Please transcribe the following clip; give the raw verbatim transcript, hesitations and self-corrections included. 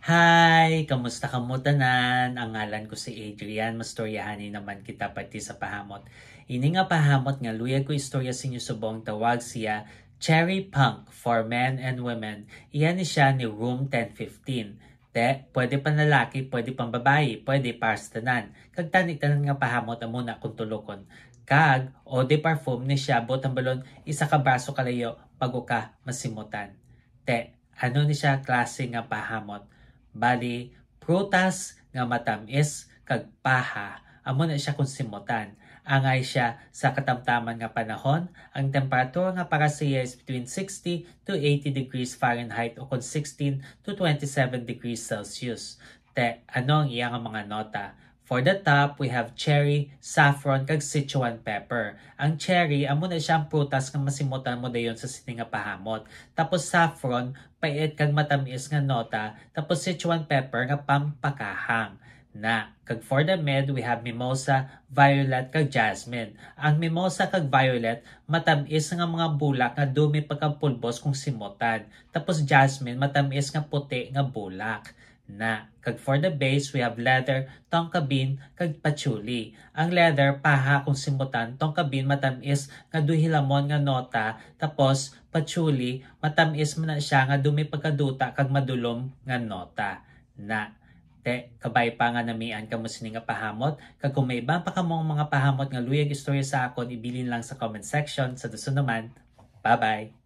Hi! Kamusta kamo tanan? Ang ngalan ko si Adrian. Mastoryahanay naman kita parte sa pahamot. Ini nga pahamot nga luyag ko istorya sa inyo subong tawag siya Cherry Punk for men and women. Iya ni siya ni Room ten fifteen. Te, pwede panlalaki, pwede pambabayi, pwede para sa tanan. Kag tani tanan nga pahamot amo na kung tulokon. Kag eau de parfum ni siya, buot hambalon, isa ka braso kalayo, bago ka masimutan. Te, ano ni siya klase nga pahamot? Bali, prutas nga matamis kag paha. Amo na siya kung simutan. Angay siya sa katamtaman nga panahon, ang temperatura nga para sa iya is between sixty to eighty degrees Fahrenheit o kon sixteen to twenty-seven degrees Celsius. Te, ano ang iya nga mga nota? For the top, we have cherry, saffron, kag Sichuan pepper. Ang cherry, amo na siya ang prutas nga masimutan mo dayon sa sini nga pahamot. Tapos saffron, pait kag matamis nga nota. Tapos Sichuan pepper nga pampakahang. Na, kag for the mid, we have mimosa, violet, kag jasmine. Ang mimosa kag violet, matamis nga mga bulak nga dumi pagkapulbos kung simutan. Tapos jasmine, matamis nga puti nga bulak. Na, kag for the base, we have leather, tonka bean, kag patchouli. Ang leather, paha kung simutan, tonka bean, matamis nga duhilamon nga nota, tapos patchouli, matamis man na siya nga dumi pagkaduta kag madulom nga nota. Na, te, kabay pa nga namian kamo sini nga pahamot, kag kung may iban pa kamong mga pahamot nga luyag istorya sa akon, ibilin lang sa comment section. Sa dason naman, bye-bye!